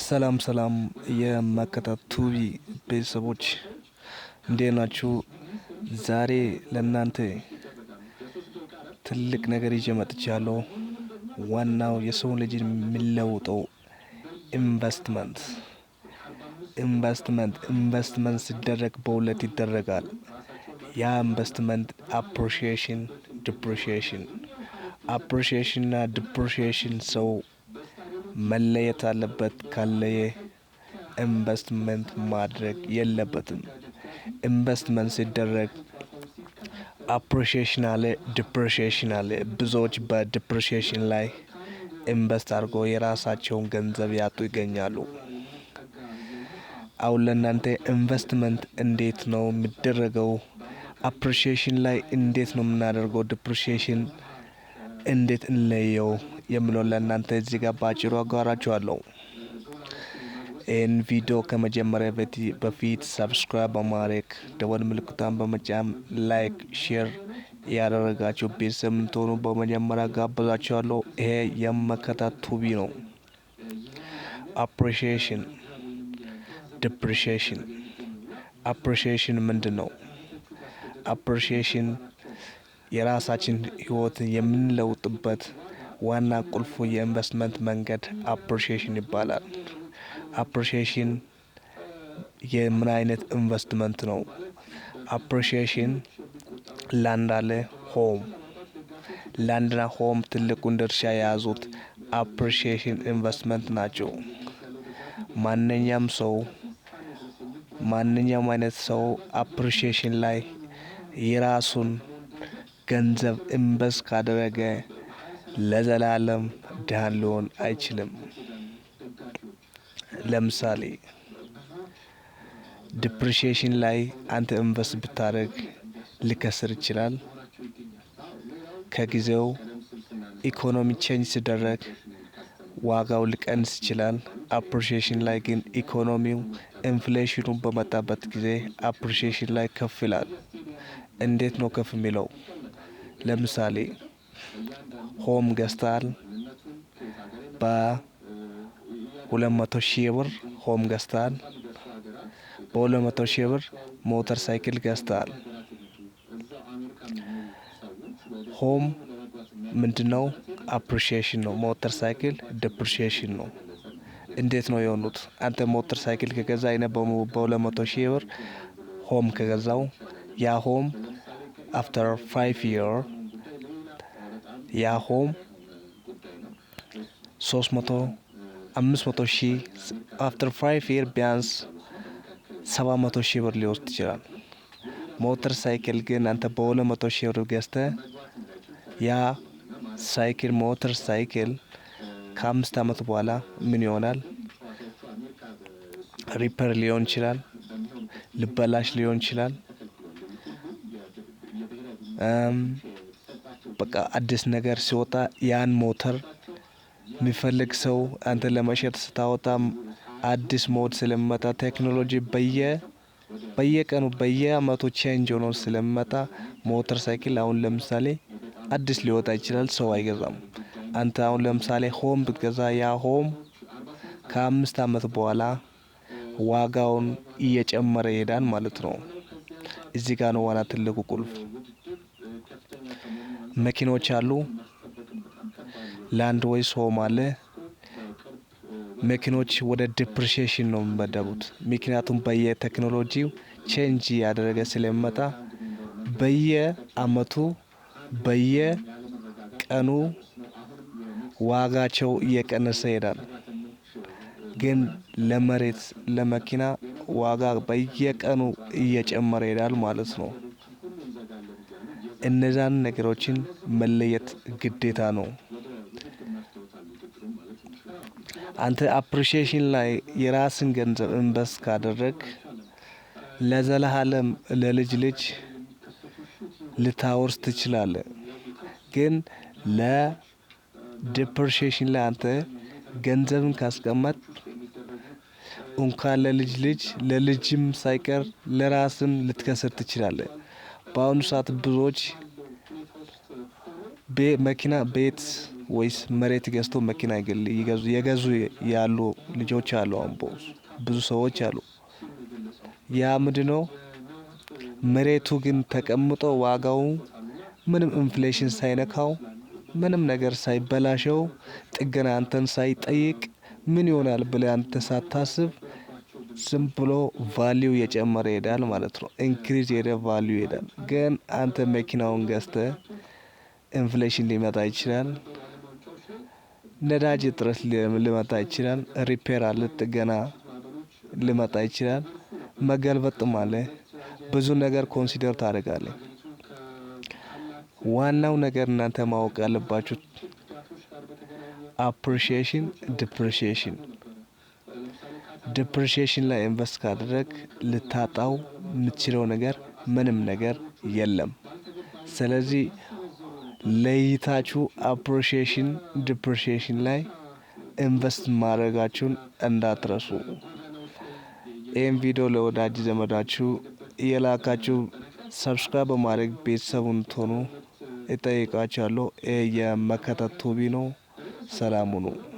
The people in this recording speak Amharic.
ሰላም ሰላም የመከታ ቱቢ ቤተሰቦች፣ እንዴት ናችሁ? ዛሬ ለእናንተ ትልቅ ነገር ይዤ መጥቻለሁ። ዋናው የሰው ልጅ የሚለውጠው ኢንቨስትመንት፣ ኢንቨስትመንት። ኢንቨስትመንት ሲደረግ በሁለት ይደረጋል። ያ ኢንቨስትመንት appreciation፣ depreciation። Appreciation እና depreciation ሰው መለየት አለበት። ካለየ ኢንቨስትመንት ማድረግ የለበትም። ኢንቨስትመንት ሲደረግ appreciation አለ፣ depreciation አለ። ብዙዎች በ depreciation ላይ invest አድርጎ የራሳቸውን ገንዘብ ያጡ ይገኛሉ። አሁን ለእናንተ ኢንቨስትመንት እንዴት ነው የሚደረገው? Appreciation ላይ እንዴት ነው የምናደርገው? Depreciation እንዴት እንለየው የምለውን ለእናንተ እዚህ ጋር ባጭሩ አጋራችኋለሁ። ይህን ቪዲዮ ከመጀመሪያ በፊት subscribe በማድረግ፣ ደወል ምልክቷን በመጫን፣ like፣ share ያደረጋችሁ ቤተሰብ እንድትሆኑ በመጀመሪያ ጋብዛችኋለሁ። ይሄ የመከታ ቱቢ ነው። Appreciation፣ depreciation። Appreciation ምንድን ነው? Appreciation የራሳችን ህይወት የምንለውጥበት ዋና ቁልፉ የኢንቨስትመንት መንገድ appreciation ይባላል። Appreciation የምን አይነት ኢንቨስትመንት ነው? Appreciation land አለ፣ home። Land ና home ትልቁን ድርሻ የያዙት appreciation ኢንቨስትመንት ናቸው። ማንኛውም ሰው፣ ማንኛውም አይነት ሰው appreciation ላይ የራሱን ገንዘብ invest ካደረገ ለዘላለም ድሃ ሊሆን አይችልም። ለምሳሌ depreciation ላይ አንተ invest ብታደርግ ሊከስር ይችላል። ከጊዜው ኢኮኖሚ change ሲደረግ ዋጋው ሊቀንስ ይችላል። Appreciation ላይ ግን ኢኮኖሚው inflation ኑ በመጣበት ጊዜ appreciation ላይ ከፍ ይላል። እንዴት ነው ከፍ የሚለው? ለምሳሌ home ገዝተሃል፣ በ200,000 ብር home ገዝተሃል። በ200,000 ብር ሞተር ሳይክል ገዝተሃል። Home ምንድነው? Appreciation ነው። ሞተር ሳይክል depreciation ነው። እንዴት ነው የሆኑት? አንተ ሞተር ሳይክል ከገዛ፣ እኔ በ200,000 ብር home ከገዛው፣ ያ home after 5 year ያ home 300 500,000፣ after 5 year ቢያንስ 700,000 ብር ሊወስድ ይችላል። ሞተር ሳይክል ግን አንተ በ200,000 ብር ገዝተህ ያ ሳይክል፣ ሞተር ሳይክል ከ5 አመት በኋላ ምን ይሆናል? Repair ሊሆን ይችላል፣ ሊበላሽ ሊሆን ይችላል። በቃ አዲስ ነገር ሲወጣ ያን ሞተር የሚፈልግ ሰው አንተ ለመሸጥ ስታወጣ አዲስ mode ስለሚመጣ፣ ቴክኖሎጂ በየቀኑ በየአመቱ change ሆኖ ስለሚመጣ ሞተር ሳይክል አሁን ለምሳሌ አዲስ ሊወጣ ይችላል፣ ሰው አይገዛም። አንተ አሁን ለምሳሌ home ብትገዛ ያ home ከ5 አመት በኋላ ዋጋውን እየጨመረ ይሄዳል ማለት ነው። እዚህ ጋር ነው ዋና ትልቁ ቁልፍ። መኪኖች አሉ፣ land ወይስ home አለ። መኪኖች ወደ depreciation ነው የሚመደቡት። ምክንያቱም በየቴክኖሎጂው change እያደረገ ስለሚመጣ በየአመቱ በየቀኑ ዋጋቸው እየቀነሰ ይሄዳል። ግን ለመሬት፣ ለመኪና ዋጋ በየቀኑ እየጨመረ ይሄዳል ማለት ነው። እነዛን ነገሮችን መለየት ግዴታ ነው። አንተ appreciation ላይ የራስን ገንዘብ invest ካደረግ ለዘላለም ለልጅ ልጅ ልታወርስ ትችላለህ። ግን ለ depreciation ላይ አንተ ገንዘብን ካስቀመጥ እንኳን ለልጅ ልጅ ለልጅም ሳይቀር ለራስም ልትከስር ትችላለህ። በአሁኑ ሰዓት ብዙዎች መኪና፣ ቤት ወይስ መሬት ገዝቶ መኪና የገዙ ያሉ ልጆች አሉ። አሁን ብዙ ሰዎች አሉ። ያ ምንድነው? መሬቱ ግን ተቀምጦ ዋጋው ምንም inflation ሳይነካው፣ ምንም ነገር ሳይበላሸው፣ ጥገና አንተን ሳይጠይቅ፣ ምን ይሆናል ብለህ አንተ ሳታስብ ዝም ብሎ value እየጨመረ ይሄዳል ማለት ነው። Increase ሄደ value ይሄዳል። ግን አንተ መኪናውን ገዝተህ inflation ሊመጣ ይችላል። ነዳጅ እጥረት ሊመጣ ይችላል። Repair አለ፣ ጥገና ሊመጣ ይችላል። መገልበጥም አለ። ብዙ ነገር consider ታደርጋለህ። ዋናው ነገር እናንተ ማወቅ ያለባችሁ appreciation፣ depreciation። Depreciation ላይ invest ካደረግክ ልታጣው የምትችለው ነገር ምንም ነገር የለም። ስለዚህ ለይታችሁ appreciation፣ depreciation ላይ invest ማድረጋችሁን እንዳትረሱ። ይህን ቪዲዮ ለወዳጅ ዘመዳችሁ እየላካችሁ subscribe በማድረግ ቤተሰብ እንድትሆኑ እጠይቃችኋለሁ። ይህ የመከታ ቱቢ ነው። ሰላም ሁኑ።